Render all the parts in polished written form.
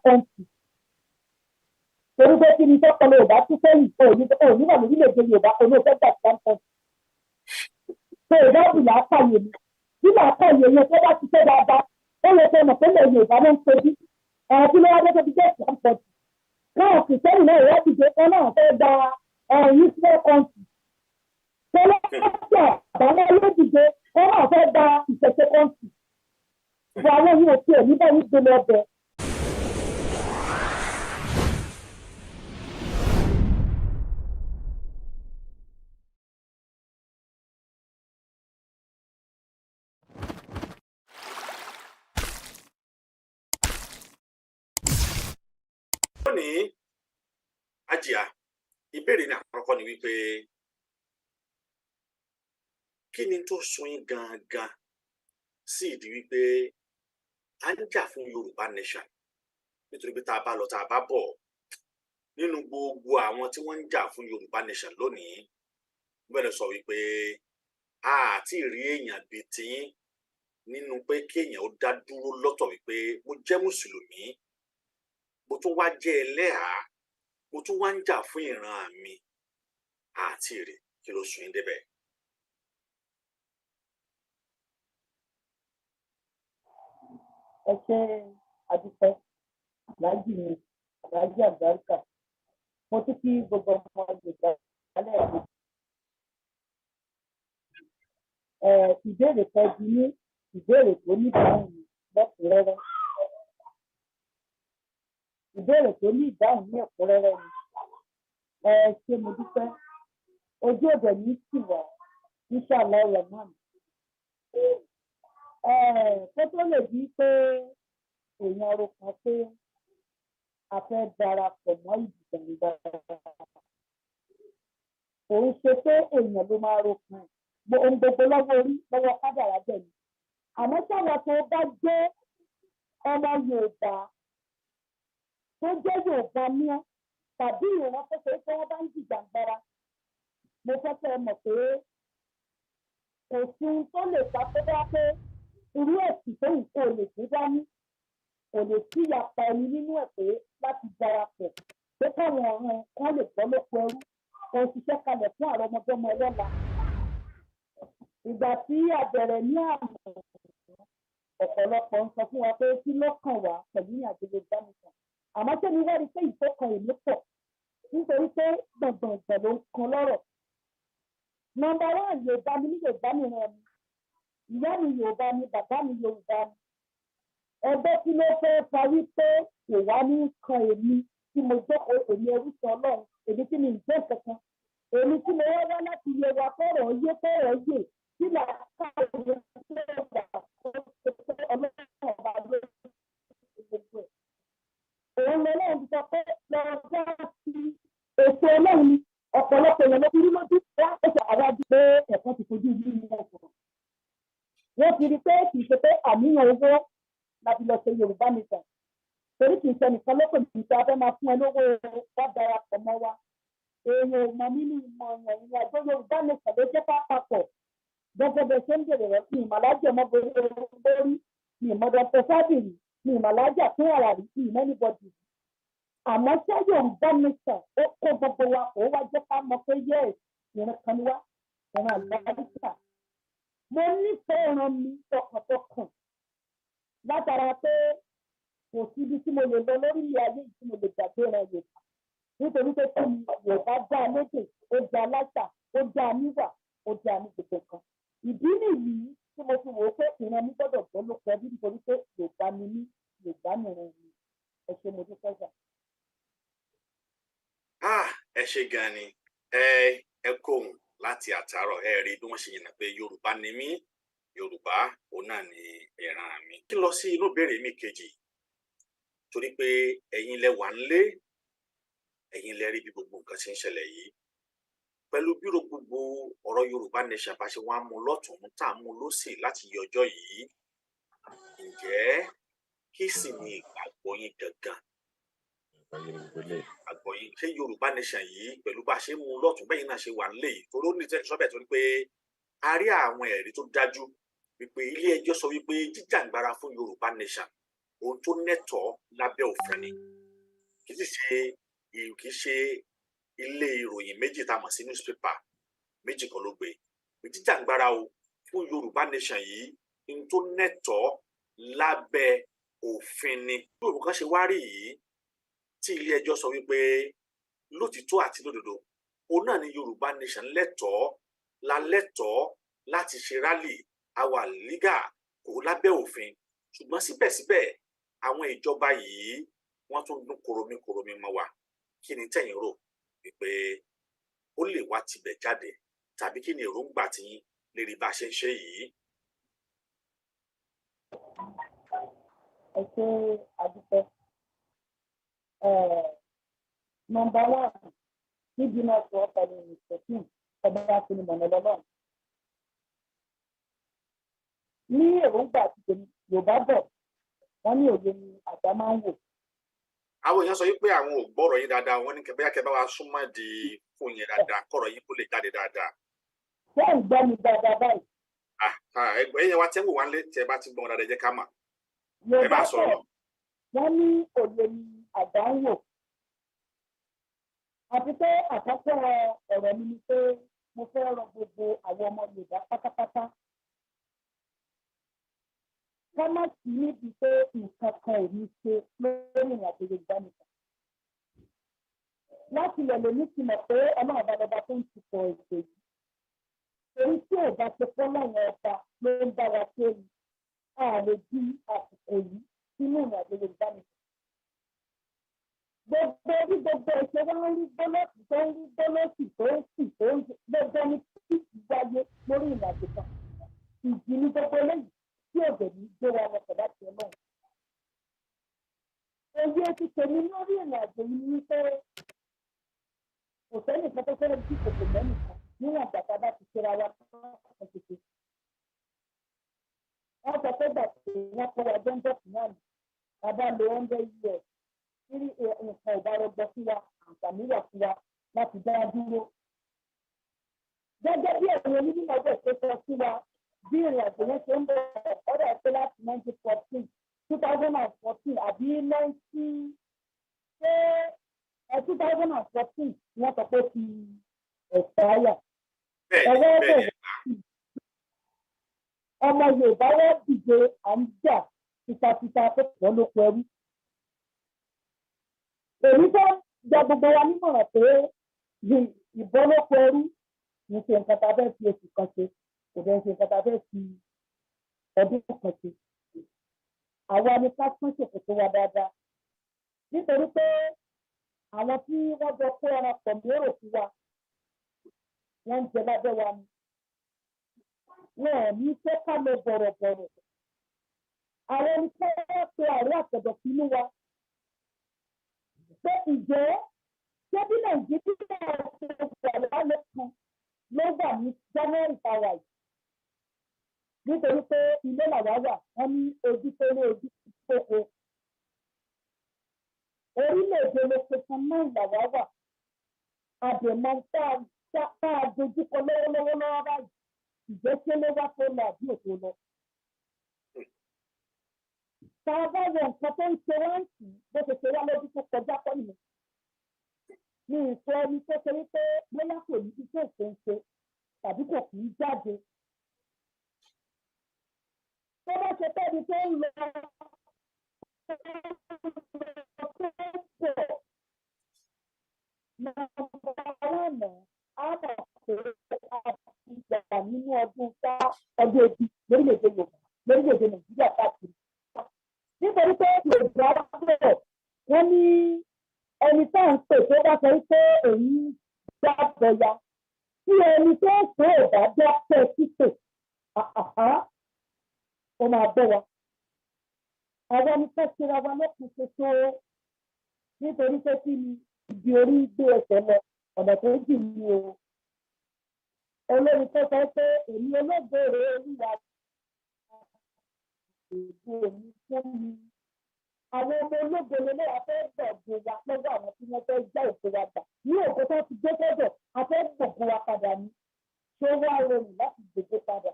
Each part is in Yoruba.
country. Torí pé kí ni tọ́pọ̀lọ́ Yorùbá tún sẹ́yìn, òní wà lórílẹ̀-èdè Yorùbá kò ní o fẹ́ gba Islam country. Tó o bá bù làákàyè mi, bí làákàyè yẹn tó bá ṣiṣẹ́ dáadáa, ó yẹ kó mọ̀ pé ilẹ̀ Yorùbá ló ń tojú. Ọ̀rọ̀ tí ló wá dé tó fi jẹ́ Islam country. Káwọn kìrìsìtẹ́nì náà wá dìde kan náà fẹ́ gba Israel country. Tọ́lọ́sà àbáláyé dìde kan náà fẹ́ gba ìṣẹ̀ṣe country. Ìwà àwọn yìí ò tiẹ̀ ní báyìí gbé lọ bẹ̀. Lónìí, Àjíà, ìbéèrè ní àkọ́kọ́ ni wípé kí ni tó sún yín gangan sí ìdí wípé à ń jà fún Yorùbá nation? Nítorí pé tá a bá lọ, tá a bá bọ̀, nínú gbogbo àwọn tí wọ́n ń jà fún Yorùbá nation lónìí, bẹ́ẹ̀ sọ wípé a àti rí èèyàn bíi tiyín nínú pé kéèyàn ó dá dúró lọ́tọ̀ wípé mo jẹ́ mùsùlùmí, mo tún wá jẹ́ ẹlẹ́hàá, mo tún wá ń jà fún ìran mi. Àti rí kí ló sún yín débẹ̀? Ẹ ṣe, àdúpẹ́. Aláàjì mi, Aláàjì Àgbáríkà, mo tún kí gbogbo ọmọ Yorùbá lẹ́ẹ̀kan. Ìbéèrè kan di ní ìbéèrè tó ní ìdáhùn lẹ́kùnrẹ́rẹ́, ìbéèrè tó ní ìdáhùn ní ẹ̀kúnrẹ́rẹ́ ni. Ẹ ṣé, mo dúpẹ́. Ojú òde ní sì wá, inshallah rahman. Kó tó lè di pé èèyàn ro kan pé a fẹ́ darapọ̀ mọ́ ìjìjàngbara, kò ń ṣe pé èèyàn ló máa ro kan ohun gbogbo lọ́wọ́ orí, lọ́wọ́ kádàrá jẹ̀ ni. Àmọ́ sáwọn tó bá jẹ́ ọmọ Yorùbá, tó jẹ́ Yorùbá ní ọ́, tàbí ìran tó ṣe pé wọ́n bá ń jìjàngbara, mo fẹ́ kẹ́ ẹ mọ̀ pé kò sí ohun tó lè ta tó bá pé irú ẹ̀sìn tó ń kó lè gbé dání, kò lè sí ìyapa ẹni nínú ẹ̀ pé láti darapọ̀ pé káwọn ọ̀ràn kan lè gbọ́ lóko ẹrú, kò ṣiṣẹ́ kalẹ̀ fún àrọ́mọdọ́mọ ẹlọ́la. Ìgbà tí a bẹ̀rẹ̀ ní àná, ọ̀pọ̀lọpọ̀ ń sọ fún wa pé kí ló kàn wá pẹ̀lú ní àjọ Yorùbá nìkan. Àmọ́ tẹ́mi wá rí pé ìfọkàn èmi pọ̀, nítorí pé gbọ̀ngbọ̀ngbọ̀n ló ń kan lọ́rọ̀. Number one, Yorùbá mi ní, Yorùbá mi ràn mí, ìyá mi Yorùbá ni, bàbá mi Yorùbá ni. Ẹgbẹ́ kí ló fẹ́ fa wípé kò wá ní kan èmi tí mo jókòó, èmi ẹrú sọ Ọlọ́run, èmi tí mi ń jẹ́ kankan, èmi tí mo wá wá láti yẹ wa kọ́rọ̀ yé, kọ́rọ̀ yé tí làákàyè tó gbà tó ṣe pé Ọlọ́run ọba ló ṣe gbogbo ẹ̀. Òun lọ́lọ́run ti sọ pé lọ dá sí ètò Ọlọ́run ni. Ọ̀pọ̀lọpọ̀ èèyàn ló fi rí lójú wá ó ṣe àwájú pé ẹ̀kan ti fojú yí ní ọ̀sán. Wọ́n ti rí pé kì í ṣe pé àníyàn owó láti lọ ṣe Yorùbá nìkan, torí kì í ṣe nìkan ló pè mí tí a fẹ́ máa fún ẹ lówó wá darapọ̀ mọ́ wa. Èèyàn ò mọ̀ nínú ìmọ̀ ọ̀yàn ìrìn àjò Yorùbá nìkan ló jẹ́ ká papọ̀. Gẹ́gẹ́ bẹ́ẹ̀ ṣe ń bèrè rẹ̀, ní ìmọ̀lájẹ̀ mọ́ borí ní ìmọ̀dọ̀tọ̀ sábìrì ní ìmọ̀lájà fún àràrí ní ìmọ̀ anybody. Àmọ́ ṣé Yorùbá nation ó kó gbogbo wa kó wá jẹ́ ká mọ̀ pé yes, ìran kan ni wá, ìran àlùbáríkà. Mo nífẹ̀ẹ́ ìran mi tọkàntọkàn, látara pé kò síbi tí mo lè lọ lórílẹ̀ ayé yìí tí mo lè gbàgbé ìran Yorùbá, nítorí pé kí ni, Yorùbá dá lédè, ó dá láṣà, ó dá níwà, ó dá ní gbogbo nǹkan. Ìdí nìyí tí mo fi wò ó pé ìran mi gbọ́dọ̀ gbọ́ ló pẹ́ bí, nítorí pé Yorùbá ni mí, Yorùbá nìran mi. Ẹ ṣé, mo dúpẹ́ sà. Ah, ẹ ṣe gan ni. Ẹ kóhùn láti àtàárọ̀. Ẹ rí bí wọ́n ṣe yànnà pé Yorùbá ni mí, Yorùbá òun náà ni ìran mi. Kí n lọ sí inú ìbéèrè mi kejì, torí pé ẹ̀yin lẹ wà nílé, ẹ̀yin lẹ rí bí gbogbo nǹkan ṣe ń ṣẹlẹ̀ yìí, pẹ̀lú bírò gbogbo ọ̀rọ̀ Yorùbá nation bá ṣe wá mú lọ́tùn tá a mú lọ́sì láti yọ ọjọ́ yìí. Ǹjẹ́ kí sì ni ìgbàgbọ́ yín gangan, ìgbàgbọ́ yín? Ṣé Yorùbá nation yìí, pẹ̀lú bá a ṣe ń mú lọ́tùn bẹ́yìn náà ṣe wà nílé yìí, torí ó ní sọ́bẹ̀, torí pé a rí àwọn ẹ̀rí tó dájú wípé ilé ẹjọ́ sọ wípé jíjàǹgbara fún Yorùbá nation Ohun tó nẹ́tọ̀ọ́ lábẹ́ òfin ni. Kì í sì ṣe, kì í ṣe ilé ìròyìn méjì tá a mọ̀ sí newspaper méjì kan ló gbé ìjìjàǹgbara o fún Yorùbá Nation yìí. Ohun tó nẹ́tọ̀ọ́ lábẹ́ òfin ni. Bí òun kan ṣe wá rí yìí tí ilé ẹjọ́ sọ wípé lótìtọ́ àti lódodo, òun náà ni Yorùbá Nation lẹ́tọ̀ọ́ la lẹ́tọ̀ọ́ láti ṣe rally, àwa legal kò lábẹ́ òfin. Ṣùgbọ́n síbẹ̀síbẹ̀, àwọn ìjọba yìí, wọ́n tún dún koromi koromi mọ́ wa. Kí ni tẹ̀yin rò wípé ó lè wá tibẹ̀ jáde, tàbí kí ni èròǹgbà tiyín lérí bá a ṣe ń ṣe yìí? Ẹ ṣe, àdúpẹ́. Number one, níbi náà sọ ọ́ pẹ̀lú ìṣẹ̀kùn ọba afinimọ̀nà lọ́lọ́run. Ní èròǹgbà ti tèmi, Yorùbá bọ̀, wọ́n ní òye ni àgbà máa ń wò. Àwọn èèyàn sọ wípé àwọn ò gbọ́rọ̀ yín dáadáa. Wọ́n ní bóyá kẹ́ bá wa súnmọ́ di fóònù yẹn dáadáa, kọ́rọ̀ yín kó lè jáde dáadáa. Ṣé ẹ̀ ń gbọ́ mi dáadáa báyìí? Ah, ah, ẹgbẹ́ yẹn wá tẹ́ ń wò wá ń lé, tẹ́ bá ti gbọ́n dáadáa, ẹ jẹ́ ká mọ̀. Ẹ Yorùbá bá sọ̀rọ̀ bọ̀, lọ. Wọ́n ní òye ni àgbà ń wò. Àti pé àkọ́kọ́ ọ̀rọ̀ mi ni pé mo fẹ́ rọ gbogbo àwọn ọmọ Yorùbá pátápátá. Ká má sí níbi pé nǹkan kan ò ní ṣe lórí ìrìn àjò Yorùbá nìkan. Láti ilẹ̀ lèmi ti mọ̀ pé Ọlọ́run ọba lọba tó ń tukọ̀ ètò yìí. Torí tí ò bá ṣe fọ́lọ́run ọba ló ń bá wa ṣe ni, a lè di àsìkò yìí sínú ìrìn àjò Yorùbá nìkan. Gbogbo bí gbogbo ẹ̀ṣẹ̀ wá ń rí gbólóòtì tó ń rí gbólóòtì tó ń sì tó ń gbogbo ní kí wáyé lórí ìrìn àjò kan. Ìjì ní gbogbo eléyìí tí òjò ní gbé wa lọ pẹ̀lú àti Ọlọ́run. Òye ti tèmi lórí ìrìn àjò yìí ni wípé kò sẹ́nìkan tó fẹ́rẹ̀ bí kòkò mẹ́nìkan níwọ̀n ìgbà tá a bá ti ṣera wa kan ṣoṣo. Wọ́n sọ pé gbà tí wọ́n kọ́ wa jọ́ńdọ̀tì náà ni bàbá lo 100 years tí nǹkan ò bá rọgbọ sí wa, àǹfààní wà fún wa láti dá dúró. Gẹ́gẹ́ bí ẹ̀yin onímọ̀ ọjọ́ ṣe sọ sí wa bí ìrìn àjò yẹn ṣe ń bọ̀, ọ̀rọ̀ ẹ̀ pé láti 1914, 2014 àbí nineteen ṣé ẹ 2014, wọ́n sọ pé ti expire. Bẹ́ẹ̀ni. Ẹ̀rọ Bẹ́ẹ̀ni. Ọmọ Yorùbá wọ́n dìde, à ń jà fitafita tó pọ̀ lóko ẹrú. Èyí tó gba gbogbo wa nímọ̀ràn pé ìbọn lóko ẹrú kì í ṣe nǹkan tá a fẹ́ fi oṣù kan ṣe, kò dẹ̀ ṣe nǹkan tá a fẹ́ fi ọdún kan ṣe. Àwa ni ká tún ṣòkòtò wa dáadáa. Nítorí pé àwọn tí wọ́n jọ kó ẹran pọ̀ lérò fún wa, wọ́n ń jẹ lábẹ́ wa ni. Wọn ò ní fẹ́ ká lọ bọ̀rọ̀bọ̀rọ̀. Àwọn ẹni tó wọ́n pe àárẹ̀ àtẹ̀dọ̀ sínú wa. Pé ìjẹ́ ṣé bí Nàìjíríà ṣe wà lálẹ́ kan ló wà ní January tàwa yìí. Nítorí pé ilé làwa wà, wọ́n ní ojú tó lé ojú tó ko. Orílẹ̀-èdè location náà làwa wà. Àdèmọ̀ tá a dojúkọ lọ́wọ́lọ́wọ́ lọ́wọ́ báyìí. Ìjẹ́ ṣé ló wá tó lọ àbí òtó lọ? Tá a bá wọ nǹkan tó ń ṣe wá ń sì bó ṣe ṣe wá lójú tó kọjá kọ́ nìyẹn. Mi ì sọ ẹni tó ṣe wípé bóyá kò ní iṣẹ́ ìṣe tàbí kò kì í jáde. Tó bá ṣe pé ẹni tó ń lọ tó ń bọ̀ number one, á mọ̀ pé a ti wà nínú ọdún tá ọdún ebi lórílẹ̀-èdè Yorùbá, lórílẹ̀-èdè Nàìjíríà káàkiri. Nítorí pé Yorùbá bọ̀, wọ́n ní ẹni tá à ń pè tó bá sọ wípé òun gbàgbọ́ ya, tí ẹni tó ń pè ò bá dákẹ́ títò, ó máa gbọ́ wa. Àwa ni ká ṣera wa lọ́kùn ṣoṣo, nítorí pé kí ni ibi orí gbé ẹsẹ̀ lọ, ọ̀nà tó jì ní o. Olórin tó sọ pé èmi olóògbé Olúwa èdè èmi fún mi. Àwọn ọmọ ológo lélẹ̀, a fẹ́ gbọ̀gbọ̀ wa lọ́wọ́ àwọn tí wọ́n fẹ́ já ògo wa gbà. Ní ògo tó ti gbé sọ́dọ̀, a fẹ́ gbọ̀gbọ̀ wa padà ní. Ṣé wá rọrùn láti gbogbo padà?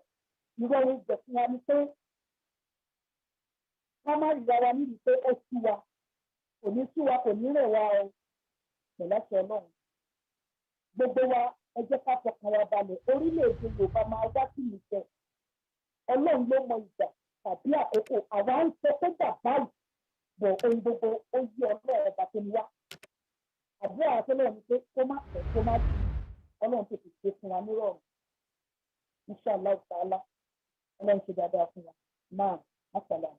Ìrọ̀rùn jẹ̀ fún wa ni pé ká má ríra wa níbi wa kò ní rẹ̀ wá o, pẹ̀lẹ́sẹ̀ Ọlọ́run. Gbogbo wa, ẹ jẹ́ ká fọkàn wa balẹ̀. Orílẹ̀-èdè Yorùbá máa wá sí ìmúṣẹ. Ọlọ́run ló mọ ìgbà tàbí àkókò. Àwa ń sọ pé bàbá yìí bọ̀, ohun gbogbo ó yí Ọlọ́run ọba tó ní wá. Àdúrà àtọ́lọ́run ni pé kó má pẹ́, kó má jù. Ọlọ́run tètè ṣe fún wa nírọ̀rùn. Inshallah ta'ala, Ọlọ́run ṣe dáadáa fún wa náà. Masala.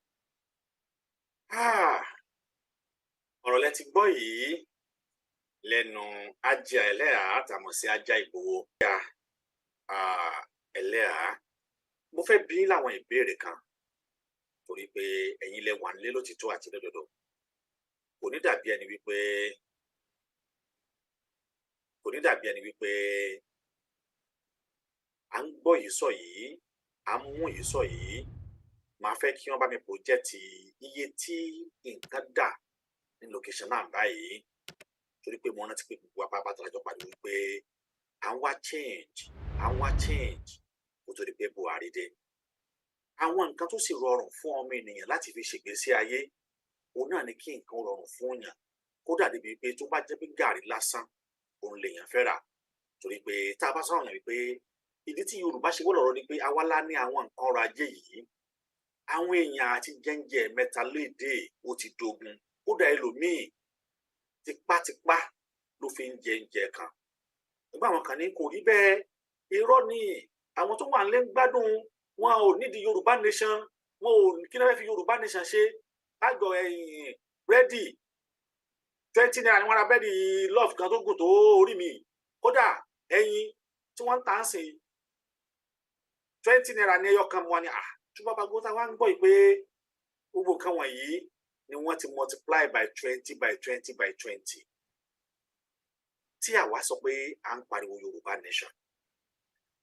Ah, ọ̀rọ̀ lẹ ti gbọ́ yìí lẹ́nu Ajá Ẹlẹ́hà, àtàmọ̀ sí Ajá Ìgbòho. Ajá Ẹlẹ́hà, mo fẹ́ bi yín láwọn ìbéèrè kan, torí pé ẹ̀yin lẹ wà nílé lótìtọ́ àti lódodo. Kò ní dàbí ẹni wípé à ń gbọ́ yìí sọ yìí, à ń mú yìí sọ yìí. Màá fẹ́ kí wọ́n bá mi project iye tí nǹkan dà ní location náà báyìí, torí pé mo rántí pé gbogbo apá pátá pariwo wípé à ń wá change, à ń wá change, kó tó di pé Buhari dé. Àwọn nǹkan tó sì rọrùn fún ọmọ ènìyàn láti fi ṣègbésí ayé, òun náà ni kí nǹkan rọrùn fún yàn, kódà débi pé tó bá jẹ́ pé gàrí lásán òun lèèyàn fẹ́ rà. Torí pé tá a bá sọ̀rọ̀ yàn wípé ìdí tí Yorùbá ṣe gbọ́dọ̀ rọ ni pé àwa la ní àwọn nǹkan ọrọ̀ ajé yìí. Àwọn èèyàn àti jẹ́ńjẹ mẹ́ta léde, ó ti dogun. Kódà ẹlòmíì, tipátipá ló fi ń jẹ oúnjẹ kan. Nígbà àwọn kan ní kò rí bẹ́ẹ̀, irọ́ ni, àwọn tó wà nílé ń gbádùn, wọn ò nídìí Yorùbá nation, wọn ò kí náà fẹ́ fi Yorùbá nation ṣe. Lájọ ẹ̀yìn, búrẹ́dì ₦20 ni wọ́n ra búrẹ́dì loaf kan tó gùn tó orí mi. Kódà ẹyin tí wọ́n ń tà ń sìn, ₦20 ní ẹyọ kan. Wọn ni ah, tí wọ́n bá gbọ́ tá wọ́n ń gbọ́ yìí pé gbogbo nǹkan wọ̀nyí ni wọ́n ti multiply by 20 by 20 by 20, tí àwa sọ pé à ń pariwo Yorùbá nation,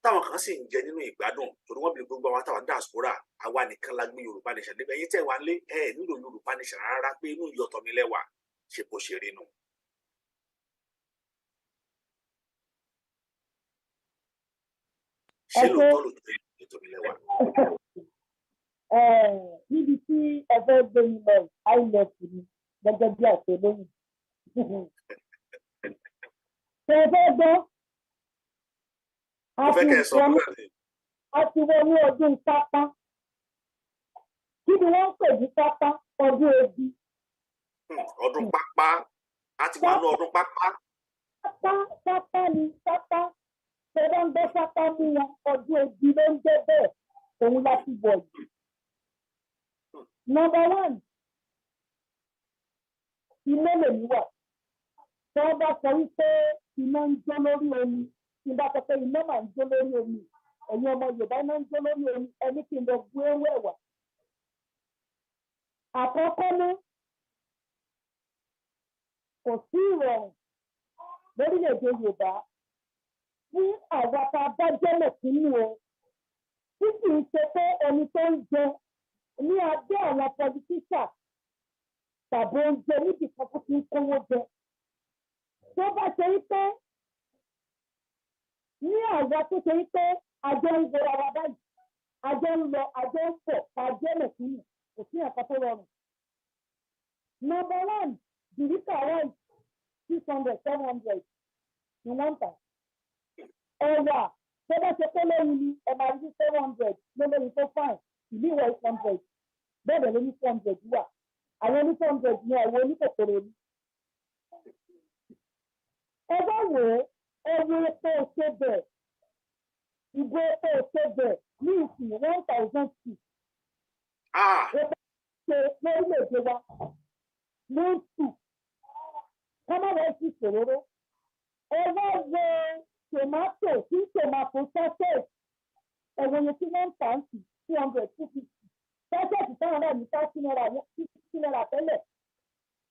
táwọn kan sì ń jẹ nínú ìgbádùn, torí wọ́n bí gbogbo àwọn táwọn diaspora, àwa nìkan la gbé Yorùbá nation débẹ̀. Ẹ̀yin tẹ́ wà lé, ẹ nílò Yorùbá nation rárá, pé inú ìyọ̀tọ̀ mi lẹ́wà ṣe bó ṣe rí nu. Ṣé lóòótọ́ lóòótọ́ ìyọ̀tọ̀ mi lẹ́wà? Níbi tí ẹ fẹ́ gbé mi lọ, high level ni, gẹ́gẹ́ bí àṣẹ olóyìn. Ṣé ẹ fẹ́ gbọ́? Mo fẹ́ kẹ́ ẹ sọ fún mi. A ti wọnú ọdún pápá. Kí ni wọ́n ń pè ní pápá? Ọdún ebi. Ọdún pápá, a ti wọnú ọdún pápá. Pápá, pápá ni pápá. Ṣé bá ń gbọ́ pápá mú wọn, ọdún ebi ló ń jẹ́ bẹ́ẹ̀. Òun la ti wọ̀ yìí. Number one, iná lèmi wà. Tí wọ́n bá sọ wípé iná ń jó lórí omi, tí n bá sọ pé iná máa ń jó lórí omi, ẹ̀yin ọmọ Yorùbá, iná ń jó lórí omi, ẹni kí n lọ gbé owó ẹ̀wà. Àkọ́kọ́ ní, kò sí ìrọ̀rùn lórílẹ̀‐èdè Yorùbá fún àwa tá a bá jẹ́ mẹ̀kúnnù o, tí kì í ṣe pé ẹni tó ń jẹ ní abẹ́ àwọn politician tàbí oúnjẹ níbi kan tó ti ń kówó jẹ. Tó bá ṣe wípé ní àwa tó ṣe wípé àjọ ń wo ara báyìí, àjọ ń lọ, àjọ ń pọ̀, àjọ mẹ̀kúnnù, kò sí ẹ̀ka tó rọrùn. Number one, derica rice, 600, 700 ni wọ́n ń tà. Ẹ̀wà, tó bá ṣe pé lóyún ni, ẹ máa rí 700 lólóyin tó fine, ìlú ìwọ̀ 800, bẹ́ẹ̀ dẹ̀ ló ní 400 wà. Àwọn oní 400 ní àwọn oníkòkòrò ni. Ẹ bá wò ó, ẹ wo epo òṣèbẹ̀, ìgò epo òṣèbẹ̀ ní ìsìn, 1,200. Ṣe lórílẹ̀‐èdè wa ló ń tù kọ́mọ̀wé sí ìṣòro. Ẹ wá wo tòmátò tí tòmátò sachet, ẹ̀wọ̀n yẹn tí wọ́n ń tà ń sì 200, 250. Sachet táwọn náà ní ₦30, ₦50 tẹ́lẹ̀.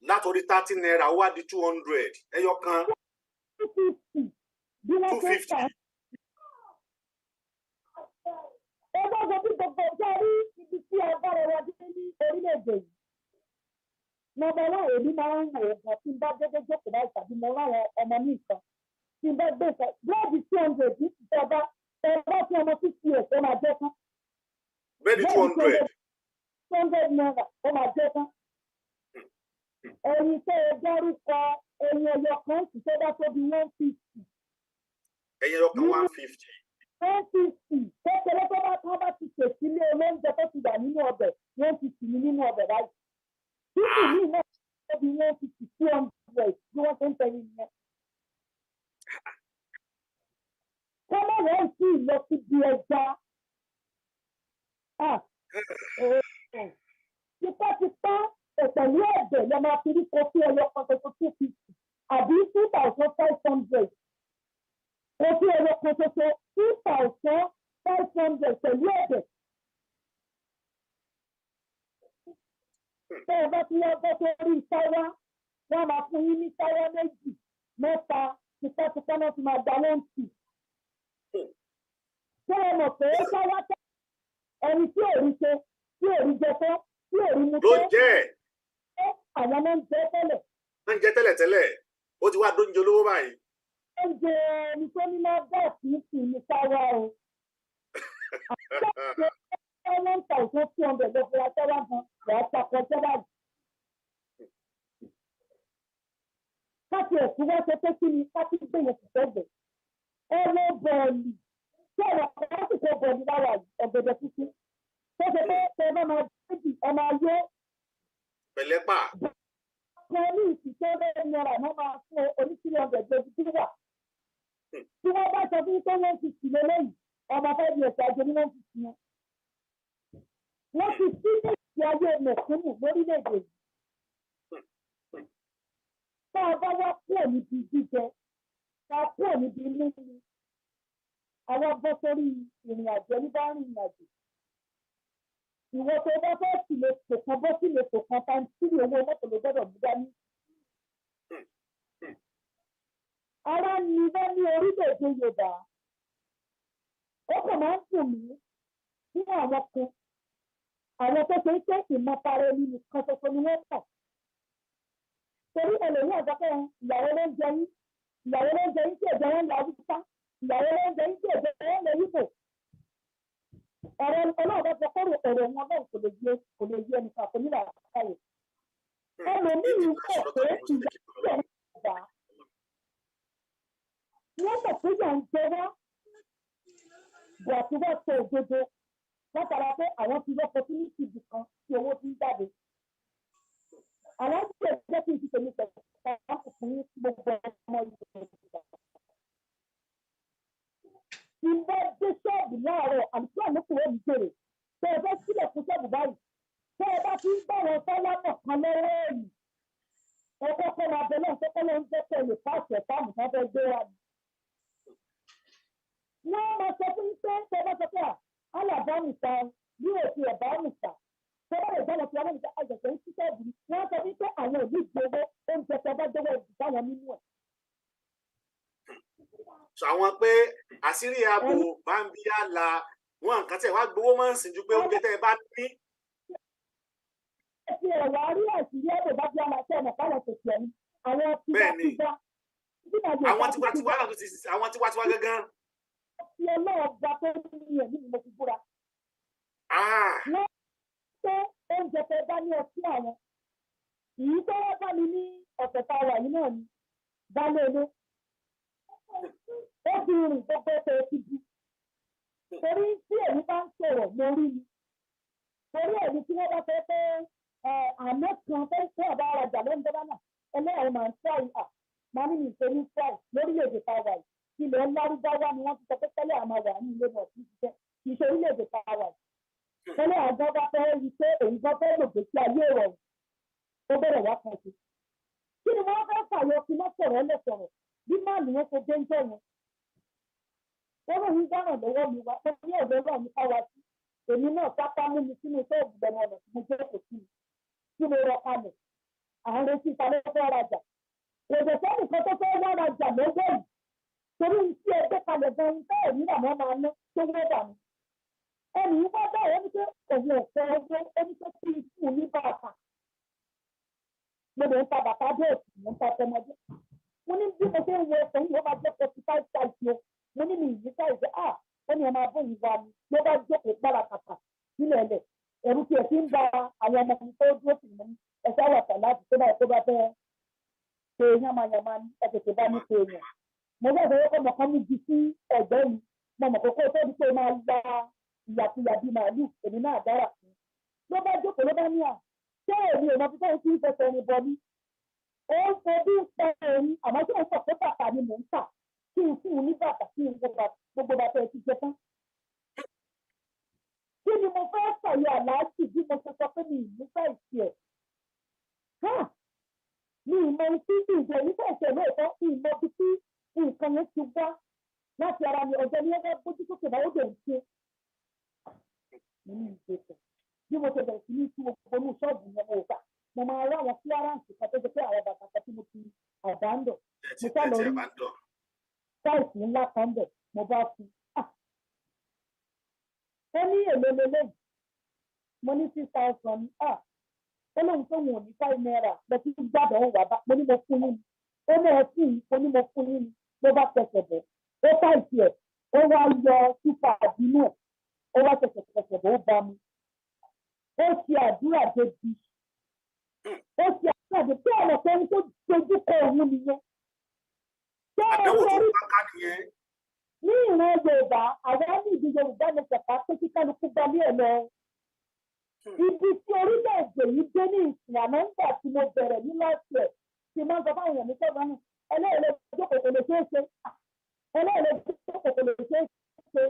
Látòrí ₦30, ó wá di 200 ẹyọ kan. 250 bí wọ́n two ṣe ń fifty. tà. Ẹ wá wo bí gbogbo ọjọ́ rí, ibi tí agbára wa dé ní orílẹ̀-èdè yìí. Number one, èmi máa ń wò ó gan tí n bá dédé jókòó báyìí tàbí mo ráwọn ọmọ ní nǹkan. Tí n bá gbé nǹkan, búrẹ́dì 200 ní ìjọba, ẹ bá fún ọmọ 6 years, ó máa jẹ́ tán. Bẹ́ẹ̀ni, 200. ₦200, ó máa jẹ́ tán. Ẹyin tẹ́ ẹ dárúkọ, ẹyin ẹyọ kan sì tó bá tóbi 150. Ẹyin ẹyọ kan 150. 150 kékeré tó bá tán bá ti ṣètìlé olóúnjẹ tó ti wà nínú ọbẹ̀, 150 ní nínú ọbẹ̀ báyìí. Títì yìí náà tóbi 150, 200 bí wọ́n ṣe ń tẹyin yẹn. Kọ́mọ̀ wọ́n sì lọ síbi ẹja. Tipátipá pẹ̀lú ẹ̀bẹ̀ lọ máa fi rí kọfí ẹyọ kan ṣoṣo 250 àbí 2,500. Kọfí ẹyọ kan ṣoṣo 2,500 pẹ̀lú ẹ̀bẹ̀. Tẹ́ ẹ bá ti wá bọ́ sórí sáwá, wọ́n máa fún yín ní sáwá méjì, mẹ́ta, tipátipá náà ti máa gba 1.2. Ṣé ẹ mọ̀ pé sáwá tẹ́ ẹni tí ò rí ṣe, tí ò rí jẹ tán, tí ò rí mu ló tán, jẹ́ àwọn máa ń jẹ tẹ́lẹ̀. Máa ń jẹ tẹ́lẹ̀tẹ́lẹ̀, ó ti wá dóúnjẹ olówó báyìí. Oúnjẹ ẹni tó ní máa bọ̀ sí sí ní sáwá o. Àwọn 1,200 ló fura sáwá gan, wàá takọ sẹ́wà. Káàtì ẹ̀sùn wá ṣe pé kí ni káàtì gbé yẹn sì sẹ́gbẹ̀ẹ́. Ẹ ló bọ̀ọ̀lì. Ṣé ọ̀rọ̀ lásìkò bọ̀ọ̀lì lára ọ̀gẹ̀dẹ̀ tuntun? Tó ṣe pé tẹ bá máa méjì ẹ máa yó. Pẹ̀lẹ́pà. Kan ní ìsìnkú rẹ̀ náírà náà máa fún oní 300 lójú tí wà. Tí wọ́n bá sọ fún pé 150 lélẹ́yìí, ọmọ fẹ́ di ẹ̀sẹ̀ àjò ní 150 yẹn. Wọ́n ti sí ìgbésí ayé mẹ̀kúnnù lórílẹ̀-èdè yìí. Tá a bá wá kúrò níbi jíjẹ, tá a kúrò níbi mímu, àwa bọ́ sórí ìrìn àjò ẹni bá rìn ìrìn àjò. Ìwọ tó bá fẹ́ sílẹ̀ kò kan bọ́ sílẹ̀ kò kan tá sílẹ̀ owó mọ́tò ló gbọ́dọ̀ mú dání. Ara ni wọ́n ní orílẹ̀-èdè Yorùbá. Ó kàn máa ń dùn mí fún àwọn kan. Àwọn tó ṣe ń pé ìmọ̀tara ẹni nìkan ṣoṣo ni wọ́n mọ̀. Torí ẹlòmíì àgbàpọ̀ ìyàwó ló ń jẹ yín, ìyàwó ló ń jẹ yín tí ẹ̀jẹ̀ wọn lọ Haúsá, ìyàwó ló ń jẹ yín tí ẹ̀jẹ̀ wọn lọ Yíbò. Ọ̀rọ̀ ọlọ́ọ̀bá sọ kọ́rọ̀ ọ̀rọ̀ wọn náà kò lè yé, kò lè yé ẹnìkan kò nílò àkáyè. Ẹlòmíì mọ̀ pé ìyàwó ń gbà. Wọ́n mọ̀ pé ìyà ń jẹ wá. Bọ̀ àti wọ́n sọ òdodo látara pé àwọn ti lọ́ opportunity ibì kan tí owó ti ń jáde. Àwọn tí ẹ jẹ́ kí n ti tèmi pẹ̀lú fún gbogbo ọmọ Yorùbá. Tí n bá dé ṣọ́ọ̀bù láàárọ̀, àlùfáà ló kúrò ní jèrè. Tẹ́ ẹ fẹ́ sílẹ̀ fún ṣọ́ọ̀bù báyìí. Tẹ́ ẹ bá ti ń bá wọn sálámọ̀ kan lọ́wọ́ ẹ̀yìn. Ẹ kọ́kọ́ máa bẹ náà kọ́kọ́ ló ń jẹ́ pé lè pàṣẹ táàmù kan fẹ́ gbé wa ni. Wọ́n máa sọ fún pé tẹ́ ẹ bá sọ pé à alàbámùsà bí òsì ẹ̀bámùsà. Tẹ́ bá lè gbọ́dọ̀ tí wọ́n ní àjẹsẹ̀ ń ṣiṣẹ́ ìbí. Wọ́n sọ wípé àwọn ò ní gbowó oúnjẹ tẹ́ bá jẹ́wọ́ ìbí táwọn nínú ẹ̀. Sọ àwọn pé àṣírí ààbò bá ń bí àlà wọn nǹkan tẹ̀ wá gbowó máa ń sìn ju pé oúnjẹ tẹ́ ẹ bá ní. Ẹ ti ẹ̀wà rí àṣírí ààbò bá bí àlà tẹ́ ọmọ kálọ̀ tètè ẹni. Àwọn tiwantiwa. Àwọn tiwantiwa náà tó ti àwọn tiwantiwa gángan. Ti ọlọ́ọ̀gá tó ní ẹ̀mí ni mo fi búra. Wọ́n pé oúnjẹ tẹ bá ní ọtí àwọn. Èyí tó wá bá mi ní ọ̀sẹ̀ tá a wà yìí náà ni baálé ilé. Ó ti rìn gbogbo ẹsẹ̀ ti di. Torí tí èmi bá ń sọ̀rọ̀ mo rí ni. Torí èmi tí wọ́n bá fẹ́ pé àná kan fẹ́ fún àbá arajà lóúnjẹ bá náà ẹlẹ́yàwó máa ń fry à máa ní ìṣe ní fry lórílẹ̀-èdè tá a wà yìí. Ilẹ̀ Lárúbáwá ni wọ́n ti sọ pé tẹ́lẹ̀ àmọ́ wà ní ilé náà kì í ṣiṣẹ́ kì í ṣe orílẹ̀-èdè tá a wà yìí. Tẹ́lẹ̀ àgbọn bá fẹ́ rí i pé òun gan fẹ́ lòdì sí ayé ìrọ̀rùn ó bẹ̀rẹ̀ wá kan sí. Kí ni wọ́n fẹ́ fàyọ kí wọ́n sọ̀rọ̀ ẹlẹ́sọ̀rọ̀ bí máàlù yẹn ṣe dé ń jọ yẹn. Ó lóun dáràn lọ́wọ́ mi wá pé ní ọ̀dọ́ náà ní ká wá sí. Èmi náà sápá mú mi sínú ṣọ́ọ̀bù lẹ́nu ọ̀nà tí mo jókòó sí mi. Tí mo rọ kalẹ̀, à ń retí ta ló fẹ́ rajà. Kò dẹ̀ sẹ́nìkan tó fẹ́ wá rajà lọ́wọ́ yìí. Torí tí ẹ gbé kalẹ̀ gan-an tẹ́ ẹ̀mí làwọn máa ná tó wọ́ dà mí. Ẹnì yìí wá báyìí ó ní pé òun ò fẹ́ owó ó ní pé kí n fún un ní bàtà. Mo lè ń ta bàtà dé òsì, mo ń ta tọmọdé. Mo ní bí mo ṣe ń wo ẹsẹ̀ yìí, ó máa jẹ́ 45 size o. Mo ní mi ìyí size à, ó ní ẹ máa bóyá wa ni. Ló bá jókòó gbára kàkà sílẹ̀ ẹlẹ̀. Ẹ̀rù tiẹ̀ ti ń ba àwọn ọmọ mi tó dúró sí mi. Ẹ̀ṣẹ̀ àwàtà láti tó báyìí tó bá Ṣe yánmayànmá ní ẹ tètè bá ní pé èèyàn. Mo bá ìfowó kọ́ mọ̀kán mú ju sí ẹ̀gbẹ́ mi. Mo mọ̀ pé kó tó di pé máa gba ìyàkuyà bíi màálù, èmi náà dára fún un. Ló bá jókòó, ló bá ní à, ṣé èmi ò mọ bí tóun ti ń fẹsẹ̀ rìn bọ̀ ni? Ó ń fojú pa òun, àmọ́ tí òun sọ pé bàtà ni mò ń tà, kí n fún un ní bàtà, kí n wo gbogbo bàtà ẹ ti jẹ tán. Kí ni mo fẹ́ sọ̀yọ̀, aláàjì, bí mo ṣe sọ pé mi ì ní fẹ́ ìṣe ẹ̀? Mi ì mọ tí ìjẹ́ nífẹ̀ẹ́ ìṣe lóòótọ́, mi ì mọ bí tí nǹkan yẹn ti wá láti ara mi. Ọjọ́ ní ẹgbẹ́ bójú sókè náà, ó dẹ̀ ń ṣe mo ní ìgbésẹ̀. Bí mo ṣe bẹ̀rẹ̀ sí ní tú gbogbo inú ṣọ́ọ̀bù yẹn, mo gbà mo máa rá àwọn clearance kan tó ṣe pé àwọn bàtà kan tí mo ti àbándọ̀, mo sá lọ rí size ńlá kan bẹ̀, mo bá fi. Ó ní èlò lélẹ́yìí? Mo ní 6,000. Ó lóun tó wùn ní ₦5 lọ sí gbàdọ̀ ó wà bá. Mo ní mo fún yín ni. Ó ní ẹ fún yín. Mo ní mo fún yín ni. Ló bá tẹsẹ̀ bọ̀, ó táìsì ẹ̀, ó wá yọ túpà àbínú ẹ̀, ó wá tẹsẹ̀ tẹsẹ̀ bọ̀, ó bá mi. Ó ṣe àdúrà débi, ó ṣe àdúrà débi tí ọ̀nà tó ń tó dojú kọ òun nìyẹn. Àdánwò tó bá ká nìyẹn. Ní ìran Yorùbá, àwa ní ìdí Yorùbá ní kẹfà pé kí kálukú gbalé ẹ̀ lọ. Ibi tí orílẹ̀-èdè yìí dé ní ìsìn àná, ńgbà tí mo bẹ̀rẹ̀ ní last year, tí mo ń sọ fáwọn èèyàn ní sọ́ọ̀bù náà, ẹlẹ́ẹ̀lẹ́ jókòó, kò lè ṣeé ṣe, ẹlẹ́ẹ̀lẹ́ jókòó, kò lè ṣeé ṣe.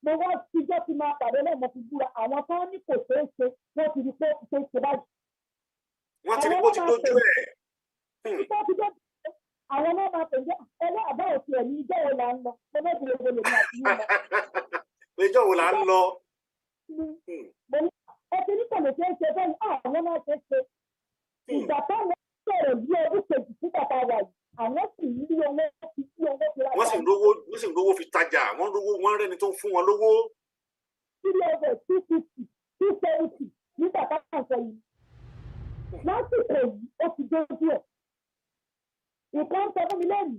Mo wá tíjọ́ tí máa pàdé náà, mo fi búra, àwọn tó ní kò ṣeé ṣe, wọ́n ti rí pé ó ti ṣeé ṣe báyìí. Wọ́n ti rí bó ti dójú ẹ̀. Tó ti dójú ẹ̀. Àwọn náà máa pè jẹ́ ẹlẹ́ àbá òsì ẹ̀ ní ìjọ́ wo là ń lọ? Mo náà ti lè wọlé ní àti yín lọ. Ìjọ́ wo là ń lọ? Mo ní ẹ ti ní kò lè ṣeé ṣe bẹ́ẹ̀, àwọn náà ṣe é ṣe. Ìgbà táwọn sọ̀rọ̀ bí ọdún kejì sí bàbá wa yìí, àwọn sì ń rí owó fi sí owó fi ra. Wọ́n sì ń rówó fi tajà, wọ́n rówó, wọ́n rẹ́ni tó ń fún wọn lówó. 300, 250, 270 nígbà táwọn sọ yìí. Lásìkò yìí, ó ti dójú ẹ̀. Nǹkan ń sọ fún mi lẹ́yìn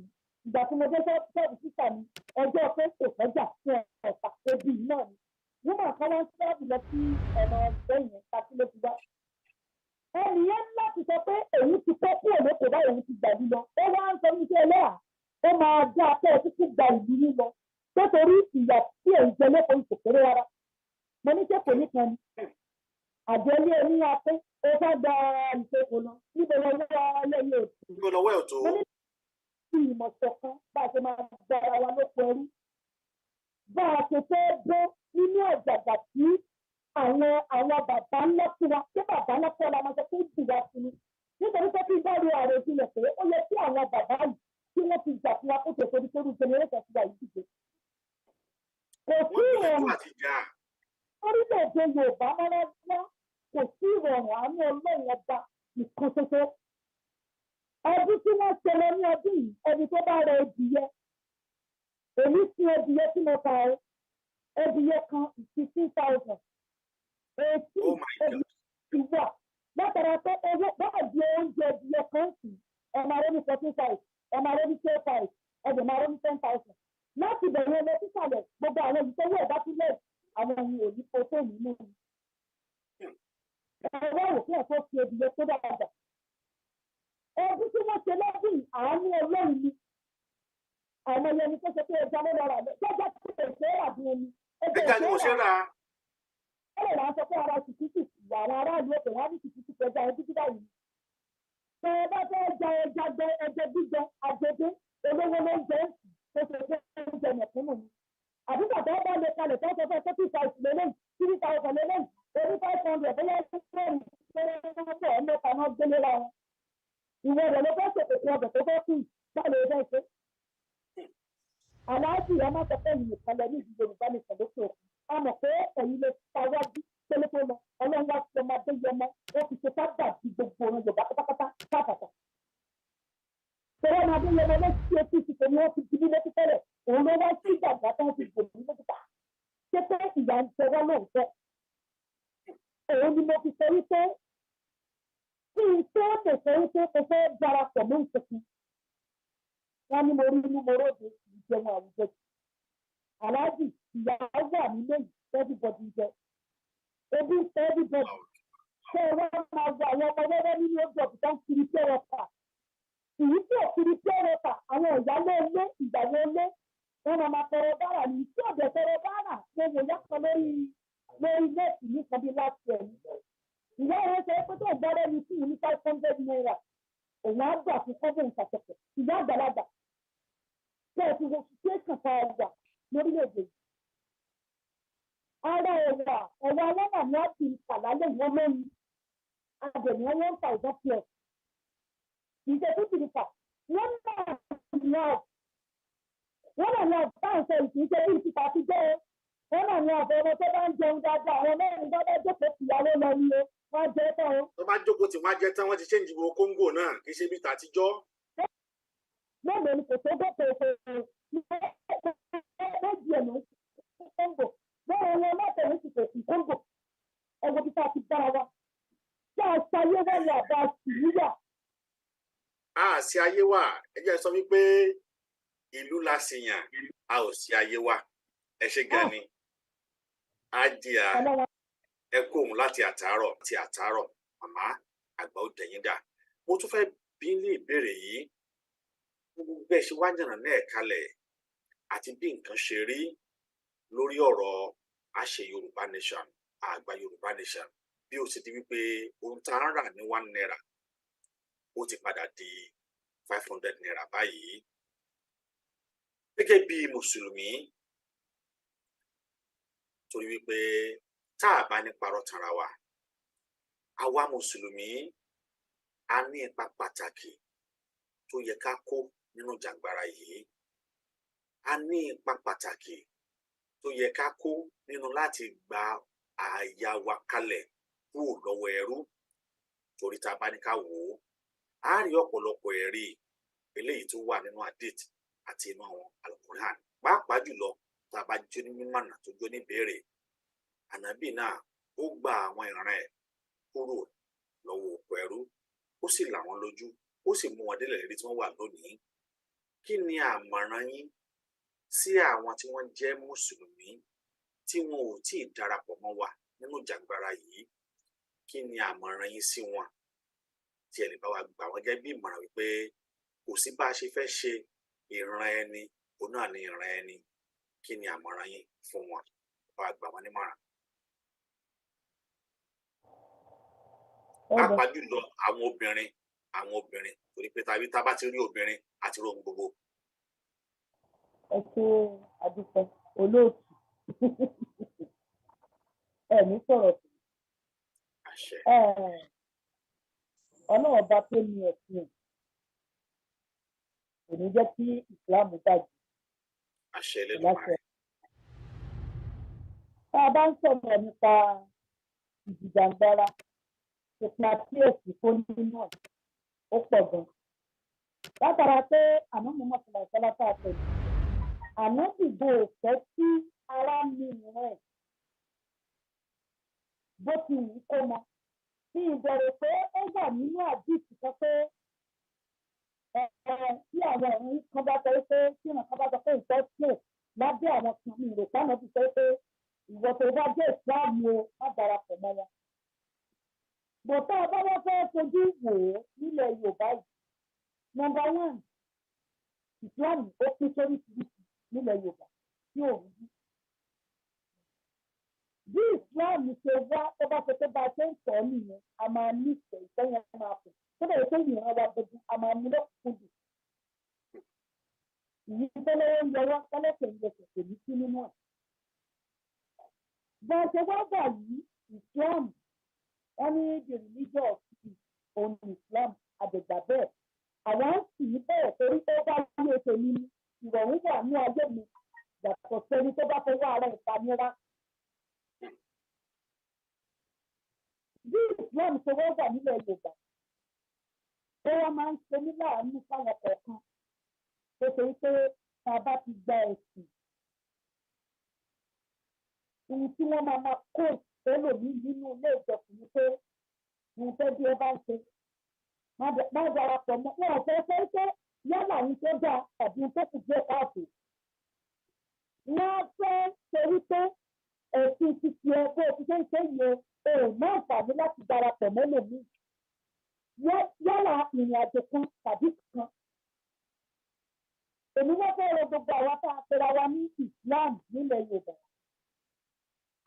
ìgbà tí mo dé ṣọ́ọ̀bù sísà mi, ọjọ́ pé kò fẹ́jà fún ọ̀pá ebi náà ni. Wọ́n kan wá ń ṣọ́ọ̀bù lọ sí ọ̀nà ọ̀gbẹ́ yẹn pàtí ló ti wá. Ẹnì yẹn láti sọ pé òun ti kọ́ kúrò lóko báyìí, òun ti gbà yín lọ. Ó wá ń sọ ní iṣẹ́ ẹlẹ́yà, ó máa dá apẹ́ títí gba ìlú yín lọ nítorí ìyà tí èyí jẹ lóko ìṣòkèrè rárá. Mo ní ṣé kò ní kan ni àjẹlé oní apẹ́, ó fẹ́ gba ìṣòkò lọ níbo lọ́wọ́ ẹlẹ́yìn òtún? Níbo lọ́wọ́ ẹ̀ tó? Mo ní kí ìmọ̀ ṣọ̀kan bá a ṣe máa gba ara wa lóko ẹrú, bá a ṣe fẹ́ bọ́ nínú àjàgà tí àwọn bàbá ńlá fún wa, ṣé bàbá ńlá fún wa la máa sọ pé jù wá sí ni? Nítorí pé kí n bá ro àròjinlẹ̀ pé ó yẹ kí àwọn bàbá yìí kí wọ́n ti jà fún wa kó tó torí torí generation tiwa yìí dìde. Kò sí Wọ́n gbìyànjú ìrọ̀rùn àti jà. Orílẹ̀-èdè Yorùbá rárá, kò sí ìrọ̀rùn, àánú Ọlọ́run Ọba nìkan ṣoṣo. Ọdún tí wọ́n ṣe lọ ní ọdún yìí, ẹni tó bá rẹ ẹdìyẹ, èmi sin ẹdìyẹ tí mo ta ọ, ẹdìyẹ kan 15,000, 18. Oh my God. Ẹdìyẹ ti wà látara pé owó báà di oúnjẹ, ẹdìyẹ kan sì ẹ máa rẹ́ ní 14,500, ẹ máa rẹ́ ní 12,500, ẹ dẹ̀ máa rẹ́ ní 10,000. Láti bẹ̀rẹ̀ lọ sísàlẹ̀, gbogbo àwọn èyí tó wọ̀ bá sílẹ̀, àwọn ohun ò ní protein nínú. Ẹ wá wò fún ẹ̀fọ́ fi ẹdìyẹ tó dáadáa. Ọdún tí wọ́n ṣe lọ́dún yìí, àánú Ọlọ́run ni. Àwọn ẹni tó ṣe pé ẹja ló lọ rà lọ jẹ́jẹ́ tí kò ṣe é rà bí omi. Ẹja ni mo ṣe rà. Ó lè rà á, sọ pé ara sìkìtì àwọn aráàlú òkè wọn á ní sìkìtì kọjá ẹbí tí báyìí. Tẹ ẹ bá fẹ́ ja ẹja gbẹ, ẹjẹ gbígbẹ àjẹdé, olówó ló ń jẹ tó ṣe pé oúnjẹ mẹ̀kúnnù ni. Àbí bàbá bá lè kalẹ̀ tó sọ fẹ́ 35 lélẹ́yìn, 3,000 lélẹ́yìn, orí 500, bóyá mẹ́rin péré mẹ́ta náà gbélé ra wọn. Ìwọ rẹ̀ ló fẹ́ ṣètò ọbẹ̀ tó fẹ́ kù, báwo ló fẹ́ ṣe? Aláàjì, ẹ má sọ pé ẹ̀yin nìkan lẹ ní ìdí Yorùbá nìkan lókè òkun. A mọ̀ pé ẹ̀yin lè ta wájú pélé tó lọ. Ọlọ́run wá sí ọmọdé yọmọ, ó fi ṣe sábà di gbogbo ọ̀run Yorùbá pátápátá pátápátá. Tọ́wọ́ ọmọdé yọmọ ló ṣe etí ti tèmi, wọ́n ti di mí létí tẹ́lẹ̀. Òun ló wá sí ìgbàgbọ́ tó ń fi gbò mí létí ta. Ṣé pé ìyà ń jẹ wá lóòótọ́? Òun ni mo fi sọ wípé kí n tó lè sọ wípé mo fẹ́ darapọ̀ mọ́ ìṣẹ̀kùn. Wọ́n ní mo rí inú, mo róde ìjẹun àwùjọ jù. Aláàjì, ìyá wà nílé yìí, everybody jẹ. Ebi ń tẹ everybody. Ṣé ẹ wá máa gba àwọn ọmọ wẹ́wẹ́ nínú ojú ọ̀pọ̀ tó ń kiri pure water? Ìyí tí ò kiri pure water, àwọn ìyálé ilé, ìyàwó ilé, wọn máa máa tọrọ bára ní tí ọ̀dẹ̀ tọrọ bára. Mo wò yàtọ̀ lórí net ní kan bí láti ẹ̀ ní. Ìyá rẹ̀ sọ pé tó ń bá rẹ́ni sí ní ₦500, òun á gbà fún kọ́bọ̀n ìṣàṣepọ̀. Ìyá àgbàlagbà tẹ́ ẹ ti wo situation tá a wà lórílẹ̀‐èdè yìí. Ara ẹ̀wà aláwà ni a ti kà lálẹ́ ìwọ́n lóyún adẹ̀mí 1000 plus. Kì í ṣe two three five wọ́n náà ní ọ̀ wọ́n náà ní ọ̀bá ìṣe ìkì í ṣe bí ìtìpa ti jẹ́ o. Wọ́n náà ní ọ̀bẹ ọmọ tó bá ń jẹun dáadáa, àwọn mẹ́rin bá bá jókòó tìyàwó lọ ni o, wọ́n á jẹ tán o. Tó bá jókòó tí wọ́n á jẹ tán, wọ́n ti ṣéǹjì gbogbo kóńgò náà, kì í ṣe bí tàtijọ́. Mélòó ni kò tó gòkè òkè méjì ẹ̀ ló ń kóńgò bẹ́ẹ̀ ni ọlọ́tẹ̀wé ti kò sí kóńgò. Ẹ wo bí tá a ti bára wa tí a ṣayé wọ́n ní àbá síríyà. A sí ayé wa. Ẹ jẹ́ sọ wípé ìlú la sì yàn, a ò sí ayé wa. Ẹ ṣe gan ni á di à. Ọlọ́wọ́. Ẹ kó òun láti àtàárọ̀ ti àtàárọ̀. Màmá àgbà ó dẹ̀yìn dà. Mo tún fẹ́ bí ní ìbéèrè yìí: gbogbo bẹ́ẹ̀ ṣe wá yànnà náà kalẹ̀ àti bí nǹkan ṣe rí lórí ọ̀rọ̀ àṣẹ Yorùbá nation, àgbà Yorùbá nation, bí ó ṣe di wípé ohun tá a ń rà ní ₦1 ó ti padà di ₦500 báyìí, gẹ́gẹ́ bí mùsùlùmí, torí wípé tá a bá ní parọ́ tanra wa, àwa mùsùlùmí a ní ipa pàtàkì tó yẹ ká kó nínú jàǹgbara yìí. A ní ipa pàtàkì tó yẹ ká kó nínú láti gba àyà wa kalẹ̀ kúrò lọ́wọ́ ẹrú, torí tá a bá ní ká wò ó, a rí ọ̀pọ̀lọpọ̀ ẹ̀rí eléyìí tó wà nínú hadith àti inú àwọn alukur'an, pàápàá jùlọ tá a bá jó ní mímọ̀nà tó jó ní béèrè. Ànábì náà ó gba àwọn ìran ẹ̀ kúrò lọ́wọ́ oko ẹrú, ó sì là wọ́n lójú, ó sì mú wọn délẹ̀ lérí tí wọ́n wà lónìí. Kí ni àmọ̀ràn yín sí àwọn tí wọ́n jẹ́ mùsùlùmí tí wọn ò tí ì darapọ̀ mọ́ wa nínú ìjàngbara yìí? Kí ni àmọ̀ràn yín sí wọn tí ẹ lè bá wa gbà wọ́n gẹ́gẹ́ bí ìmọ̀ràn wípé kò sí bá a ṣe fẹ́ ṣe, ìran ẹni òun náà ni ìran ẹni? Kí ni àmọ̀ràn yín fún wọn? Bá wa gbà wọ́n nímọ̀ràn. Ọ̀dọ̀. Pàápàá jùlọ àwọn obìnrin, torí pé tàbí tá a bá ti rí obìnrin àti rí ohun gbogbo. Ẹ ṣe, àdúpẹ́ olóòtú. Ẹ ní sọ̀rọ̀ sí. Àṣẹ. Ọlọ́run ọba tó ní ẹ̀sìn ẹ̀ kò ní jẹ́ kí ìsìláàmù bàjẹ́. Àṣẹ Elédùmarè. Láṣẹ. Tá a bá ń sọ̀rọ̀ nípa ìjìjàǹgbara, ipa tí èsì kó nínú ẹ̀ ó pọ̀ gan. Látara pé àná mo mọ̀ sílẹ̀ ìfọlá tá a tẹ̀lé, àná dìbò òfẹ́ tí ara mi ìran ẹ̀ bó ti wù ú kó mọ. Bí ìbẹ̀rẹ̀ pé ó wà nínú àdìsí kan pé ẹ tí àwọn ọ̀run kan bá sọ pé tí ìran kan bá sọ pé ìfẹ́ sí lábẹ́ àwọn kan mi ìrò pàmò ti sọ pé ìwọ tó bá jẹ́ ìsìláàmù o, má darapọ̀ mọ́ wọn. Bọ̀tá bá wọ́n fẹ́ fojú wò ó nílẹ̀ Yorùbá yìí, number one, ìsìláàmù ó pín sóríṣiríṣi nílẹ̀ Yorùbá tí ò rújú. Bí ìsìláàmù ṣe wá, tó bá ṣe pé bá a ṣe ń tọ́ nìyẹn, a máa nífẹ̀ẹ́ ìfẹ́ yẹn máa pọ̀. Tó bẹ̀rẹ̀ pé ìran wa gbogbo a máa mú lọ́kùnkúndùn. Ìyí tọ́lọ́wọ́ ń yọwọ́ tọ́lọ́sẹ̀ ń yẹsẹ̀ kò ní sí nínú ẹ̀. Bá a ṣe wá wà yìí, Islam, wọ́n ní the religion of peace òun ni Islam, àdẹ̀gbà bẹ́ẹ̀. Àwa ń sì í bẹ́ẹ̀ torí ó bá yé tèmi ni ìrọ̀rùn wà ní ayé mi yàtọ̀ sẹ́ni tó bá fọwọ́ ara ìpanira. Bí Islam ṣe wá wà nílẹ̀ Yorùbá, ó wá máa ń ṣe ní láàánú fáwọn kọ̀ọ̀kan tó ṣe wípé tá a bá ti gba ẹ̀sìn, ohun tí wọ́n máa máa kó ẹlòmíì nínú ilé ìjọsìn ni pé ohun tó bí ẹ bá ń ṣe, má darapọ̀ mọ́ wọn. Ò fẹ́ fẹ́ pé yálà ohun tó dáa tàbí ohun tó kù díẹ̀ káàtó. Wọ́n fẹ́ ṣe wípé ẹ̀sìn títí ẹ bó o ti ṣe ń ṣe yìí o, ò ní àǹfààní láti darapọ̀ mọ́ ẹlòmíì. Yálà ìrìn àjò kan tàbí kan. Èmi wọ́n fẹ́ rọ gbogbo àwa tá a pera wa ní Islam nílẹ̀ Yorùbá.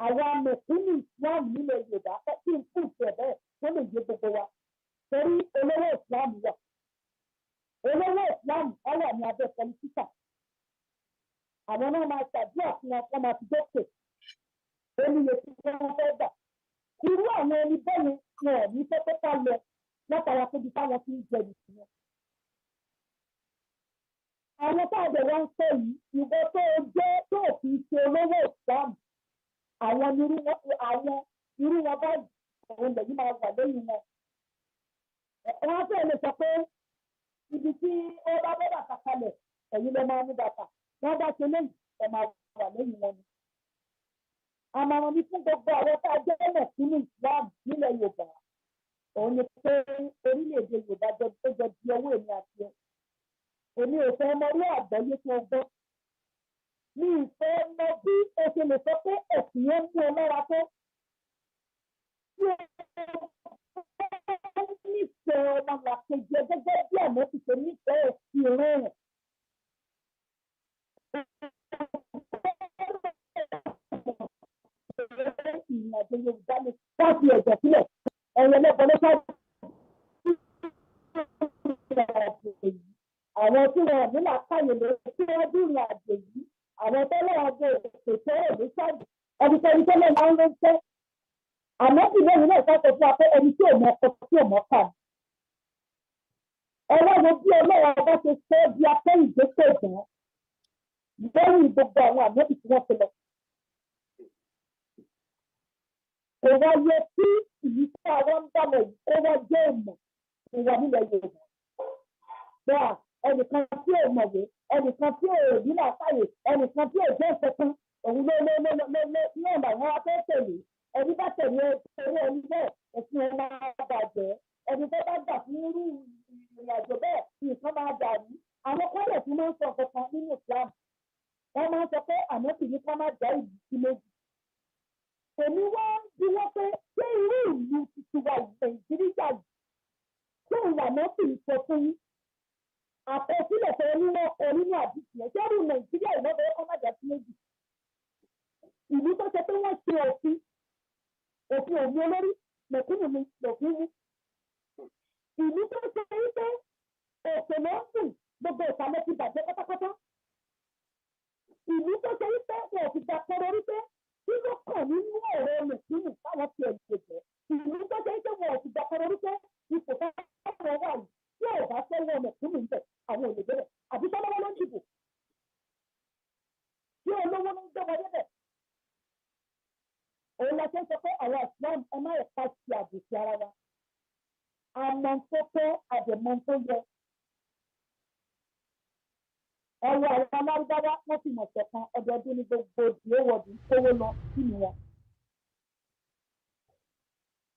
Àwa mẹ̀kúnnù Islam nílẹ̀ Yorùbá kí n kú ìfẹ́ bẹ́ẹ̀ tó lè yé gbogbo wa. Torí olówó Islam wà. Olówó Islam á wà ní abẹ́ pọlitíkà. Àwọn náà máa ṣàdúrà fún wọn kó máa fi dókè. Ó níye tí wọ́n fẹ́ gbà. Irú àwọn ẹni bẹ́ẹ̀ yẹn wọn ò ní fẹ́ pé ká lọ látara tóbi táwọn fi ń jẹ nìyẹn. Àwọn tá a dẹ̀ wá ń sọ yìí, ìwọ tó o jẹ́ tó o fi ṣe olówó Islam, àwọn irú wọn báyìí, òun lèyí máa wà lẹ́yìn wọn. Wọ́n fẹ́ lè sọ pé ibi tí ó bá bọ́ bàtà kalẹ̀, ẹ̀yin ló máa mú bàtà. Wọ́n bá ṣe léyìí, ẹ̀ máa wà lẹ́yìn wọn ni. Àmọ̀ràn mi fún gbogbo àwọn tá a jẹ́ mẹ̀kúnnù Islam nílẹ̀ Yorùbá, òun ni pé orílẹ̀-èdè Yorùbá jọ ó jọ di owó èmi àti ẹ. Èmi ò fẹ́ mọ orí àgbọ́yé tó o gbọ́. Mi ì fẹ́ mọ bí o ṣe lè sọ pé ẹ̀sìn yẹn mú ọ lára tó. Tí o bá nífẹ̀ẹ́ ọmọlàkejì ẹ gẹ́gẹ́ bí àná ti ṣe nífẹ̀ẹ́ ìran ẹ̀. Ìrìn àjò Yorùbá ni wọ́n fi ẹ̀jẹ̀ sílẹ̀. Ẹ̀rọ ẹlẹ́bọ ló ṣáájú ìrìn àjò yìí. Àwọn tí wọn ò ní làákàyè ló tí wọ́n bí ìrìn àjò yìí. Àwọn tó lọ́wọ́ bó ètò tẹ́rẹ̀ ló ṣáájú. Ẹnikẹ́ni tó lọ́wọ́ máa ń ránṣẹ́. Àmọ́ bí lẹ́yìn náà sọ fún wa pé ẹni tí ò mọ ọkọ tí ò mọ kà ní. Ọlọ́run bí ọlọ́run ọba ṣe sọ di akẹ́yìndé pẹ̀gbọ́n lẹ́yìn gbogbo àwọn àmọ́bì tí wọ́n ti lọ. Kò wá yẹ kí ìlú tí àwọn ń bá lọ yìí kó wá jẹ́ ìmọ̀ fún wa nílẹ̀ Yorùbá. Bẹ́ẹ̀ ẹnìkan tí ò mọ̀wé, ẹnìkan tí ò ní làákàyè, ẹnìkan tí ò jẹ́ ìṣẹ̀kan, òun ló ló ló ló ló ní ọ̀nà àwọn afẹ́ tẹ̀lé. Ẹni bá tẹ̀lé ẹni ẹni bẹ́ẹ̀, ẹ̀sìn ẹ̀ máa bàjẹ́. Ẹni tó bá gbà fún irú ìrìn àjò bẹ́ẹ̀, nǹkan máa dàrú. Àwọn kọ́lẹ̀ tí máa ń sọ kankan nínú Islam. Wọ́n máa ń sọ pé àmọ́ kì í ká má dá ìlú sí méjì. Èmi wá ń bi wọ́n pé ṣé irú ìlú tuntun wa Nàìjíríà yìí ṣé ìlànà sì ń sọ fún yín? Àkọsílẹ̀ tó ní wọ́n kọ nínú àdìsí yẹn, ṣé irú Nàìjíríà yìí lọ́dọ̀ kọ́ má dá sí méjì? Ìlú tó ṣe pé wọ́n ṣe òfin, òfin òmí olórí, mẹ̀kúnnù mi lòfin mú. Ìlú tó ṣe wípé òkè ló ń sùn, gbogbo ìsàlẹ̀ ti bàjẹ́ pátápátá. Ìlú tó ṣe wípé wọn ò fi gbà kọ́rọ́ wípé kí ló kàn nínú ọ̀rọ̀ mẹ̀kúnnù táwọn fi ẹ̀jẹ̀ jẹ́. Ìlú tó ṣe wípé wọn ò fi gbà kọ́rọ́ wípé ipò táwọn wà yìí tí ò bá sẹ́wọ́ mẹ̀kúnnù ń bẹ̀ àwọn ò lè bẹ̀rẹ̀. Àbí sọ́lọ́wọ́ ló ń dìbò. Tí olówó ló ń gbé wọn débẹ̀. Òun la ṣe ń sọ pé àwọn Islam ẹ má ẹ̀ka ṣe àbùsí ara wa. Àmọ́ tó tọ́ àdèmọ́ tó yẹ. Ẹ̀rọ àwọn alárúbáwá wọ́n fi mọ̀ọ́sẹ̀ kan ọdọọdún ní gbogbo ìdíwọ́dù kówó lọ sínú wọn.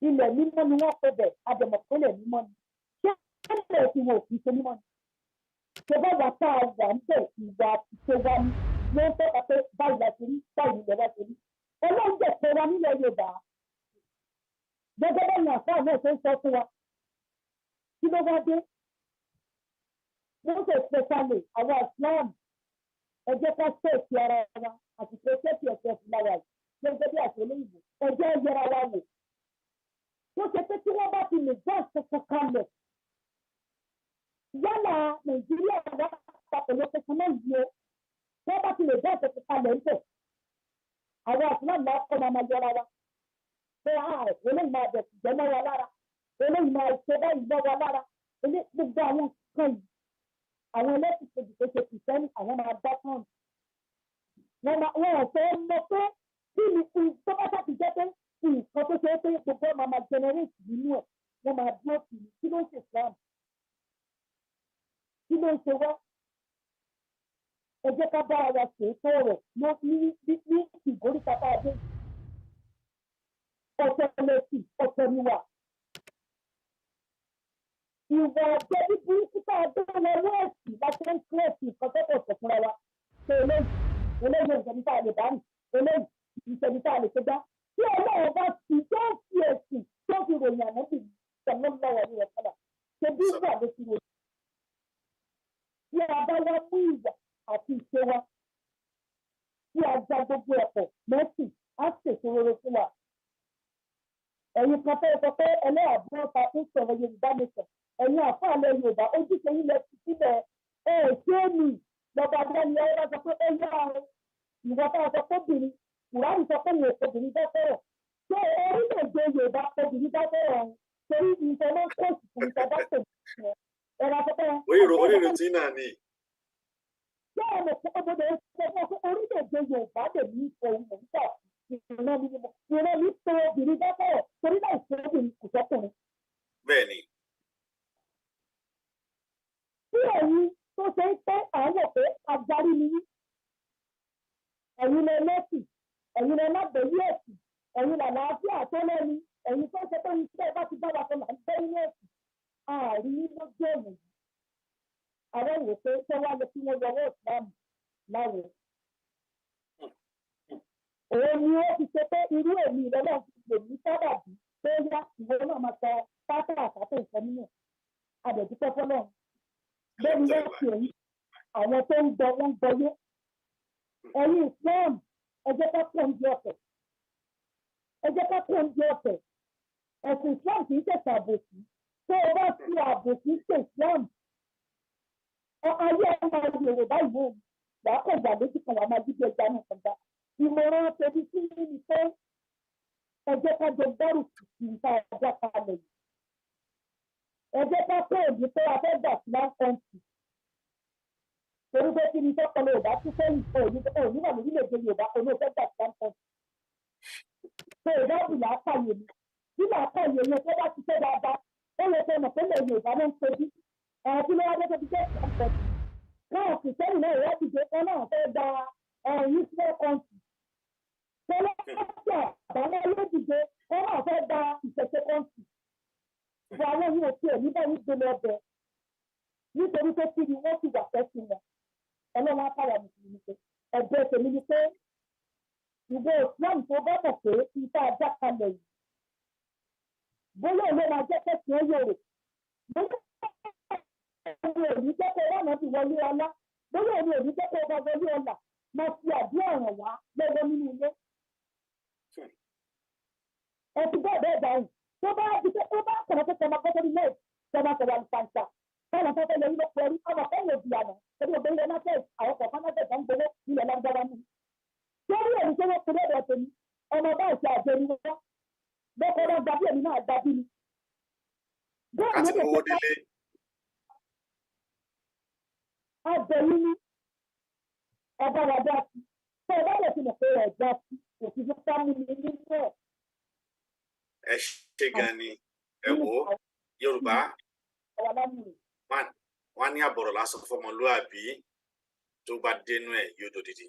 Ilẹ̀ mímọ́ ni wọ́n pe bẹ̀, àdèmọ̀pẹ́lẹ̀ mímọ́ ni. Ṣé ilẹ̀ tí wọn ò fi ṣe mímọ́ ni? Ṣé bá wà tá a wà ń bẹ̀ ìwà ṣe wa ni? Ló ń tọ́ka pé báyìí la ṣe rí, báyìí ilẹ̀ wa ṣe rí. Ọlọ́run jẹ̀ pé wa nílẹ̀ Yorùbá. Gẹ́gẹ́ bẹ́ẹ̀ ni àfáà náà ṣe ń sọ fún wa. Kí ló wá dé? Wọ́n ṣe pẹ̀sálè àwọn Islam. Ẹ jẹ́ ká ṣèèkì ara wa àti pé ṣèèkì ẹ̀sẹ̀ fúnra yìí gẹ́gẹ́ bí àṣẹ olóyìnbó. Ẹ jẹ́ yẹra wa wò. Tó ṣe pé tí wọ́n bá ti lè gbọ́ ìṣẹ̀kan kalẹ̀. Yálà Nàìjíríà wà papọ̀ ló ṣe kan náà yìí o. Tí wọ́n bá ti lè gbọ́ ìṣẹ̀kan kalẹ̀ ń bẹ̀. Àwọn Islam máa kọ́ máa yọra wa. Pé eléyìí máa bẹ̀ jẹ́ mọ́ wa lára. Eléyìí máa ṣe báyìí mọ́ wa lára. Gbogbo àwọn nǹkan yìí. Àwọn ẹlẹ́sìn kejì tó ṣe kìsẹ́nì àwọn máa dá tán. Wọ́n ò fẹ́ mọ̀ pé kí ni tó bá ṣàti jẹ́ pé nǹkan tó ṣe é pé gbogbo ẹ̀ máa generate nínú ẹ̀ wọ́n máa dúró sí i. Kí ló ń ṣe Islam? Kí ló ń ṣe wá? Ẹ jẹ́ ká bá ara ṣe é tọ̀rọ̀ ní ìgòríta tá a dé. Ọ̀tọ̀ lẹ̀sìn, ọ̀tọ̀ níwà. Ìwà àjẹbí burúkú tá a gbé wọnú ẹ̀sìn la ṣe ń kírèsì nǹkan tó kọ̀ sọ̀ fúnra wa. Ṣé eléyìí eléyìí ìṣẹ̀ni tá a lè bá rìn, eléyìí ìṣẹ̀ni tá a lè ṣe gbá. Tí Ọlọ́run bá ti tó fi ẹ̀sìn tó fi ròyìn ànábì sallallahu alaihi wasallam. bá wá mú ìwà àti ìṣe wa tí a gba gbogbo ẹ̀pọ̀ mẹ́sìn, á ṣètò rere fún wa. Ẹ̀yin kan fẹ́ sọ pé ẹlẹ́àbọ̀ ta ń sọ̀rọ̀ Yorùbá nation, ẹ̀yin àfáàlẹ̀ Yorùbá, ojúṣe yín lẹ ti sílẹ̀. Ẹ ò ṣé é nì lọ́ba dání ẹ bá sọ pé ó yá o, ìwọ bá sọ pé obìnrin, Kùránì sọ pé òun obìnrin bá sọ̀rọ̀. Ṣé orílẹ̀-èdè Yorùbá obìnrin bá sọ̀rọ̀ ọ̀hún? Torí nǹkan ló ń kóòtù fún ìta bá tẹ̀ ẹ ra sọ pé Orí tí náà ni. Ṣé ẹ mọ̀ pé ọmọdé sọ fún ọ pé orílẹ̀-èdè Yorùbá lè ní ohun mọ̀ nígbà ìran mi ni mo ìran mi pé obìnrin bá sọ̀rọ̀, torí láì sí obìnrin kò sọ́kùnrin. Bẹ́ẹ̀ ni. Tí ẹ̀yin tó ṣe ń pẹ́ à ń wò pé adarí ni yín, ẹ̀yin lẹ lẹ́sìn, ẹ̀yin lẹ lágbèyí ẹ̀sìn, ẹ̀yin làlàáfíà tó lẹ́nu, ẹ̀yin tó ṣe pé iṣẹ́ bá ti bá wa sọ là ń gbé inú ẹ̀sìn, ààrí lójú ọ̀nà yìí. Àwọn wò pé ṣé wàá lọ kí wọ́n yọwọ́ ìsìlámù láwo. Òun ni ó fi ṣe pé irú èmi ìlọ́lọ́ ti lè ní sábàbí tó yá ìwọ náà máa sọ pátá àtàtò ìsọ nínú àdẹ̀dúpẹ́ fọlọ́run. Bẹ́ẹ̀ni wọ́n fi èyí àwọn tó ń gbọ́ wọ́n ń gbọ́yé. Ẹ̀yin Islam, ẹ jẹ́ ká kó oúnjẹ ọ̀tẹ̀. Ẹ jẹ́ ká kó oúnjẹ ọ̀tẹ̀. Ẹ̀sìn Islam kì í ṣẹ̀ṣẹ̀ àbòsí. Tó o bá fi àbòsí ṣe Islam, ayé ọmọ Yorùbá ìwé wàá kọ̀ gbà lójú kan, wàá máa jíjẹ ẹja náà kọjá. Ìmọ̀ràn tẹ̀bí sí ní pé ẹ jẹ́ ká jọ gbárùkù sí nǹkan ọjà kalẹ̀ yìí. Ẹ jẹ́ ká pé òbí pé a fẹ́ gbà sí one country. Torí pé kí ni tọ́pọ̀lọ́ Yorùbá tún sẹ́yìn òní òní wà lórílẹ̀-èdè Yorùbá òní ò fẹ́ gbà sí one country. Tó o bá bù làákàyè mi. Bí làákàyè yẹn tó bá ti ṣe dáadáa, ó yẹ kó mọ̀ pé ilẹ̀ Yorùbá ló ń tobi. Ẹ̀rọ kí ló wá dé tó fi jẹ́ one country? Káwọn kìrìsìtẹ́nì náà wá dìde kan náà fẹ́ gba ẹ̀yìn small country. Tọ́lá àbáwọ́ ló dìde kan náà fẹ́ gba ìṣẹ̀ṣe country. Bọ̀ àwọn yìí ò tiẹ̀ ní báyìí gbé lọ bẹ̀. Nítorí pé kí ni wọ́n ti wà fẹ́ sí wọn. Ọlọ́run á káwà mùsùlùmí pé ẹ̀bẹ̀ tèmi ni pé ìwé Islam tó bá mọ̀ pé ifá ajá kalẹ̀ yìí. Bóyá òun ló máa jẹ́ kẹ́sì ó yòrò. Bóyá òun ò ní jẹ́ kó wọ́n ti wọlé ọlá. Bóyá òun ò ní jẹ́ kó bá wọlé ọlà. Máa fi àdúrà ràn wá lọ́wọ́ nínú ilé. Ẹ ti bẹ́ẹ̀ bẹ́ẹ̀ dáhùn. Tó bá di pé tó bá kọ̀ọ̀nà tó tọmọ kọ́tọ́ ní lẹ́ẹ̀ tọmọ sọ̀rọ̀ àlùfàǹsà. Káwọn tó fẹ́ lọ yílọ pẹ̀lú ọmọ kẹ́yìn òbí àná. Torí òbí ilẹ̀ náà àwọn kọ̀ọ̀kan náà tẹ̀sán gbowó nílẹ̀ lágbára ní. Torí èmi tó wọ́n kúrò ọ̀dọ̀ tèmi, ọmọ bá ìṣe àjẹ ni wọ́n. Bọ́kọ́ bá gbà bí èmi náà gbà bí mi. Bẹ́ẹ̀ Láti ni ó mówó lè ṣe délé. Abẹ̀yìn ni ọba wa dá sí. Tó o bá lè fi mọ̀ pé ẹ̀ dá sí, òfin fún sámú mi nínú ẹ̀. Ẹ ṣe gan ni. Ẹ wò ó, Yorùbá Àwa lámùrè. wọ́n ní àbọ̀rọ̀ lásán fọmọlúàbí, tó bá dénú ẹ̀ yóò dòdìdì.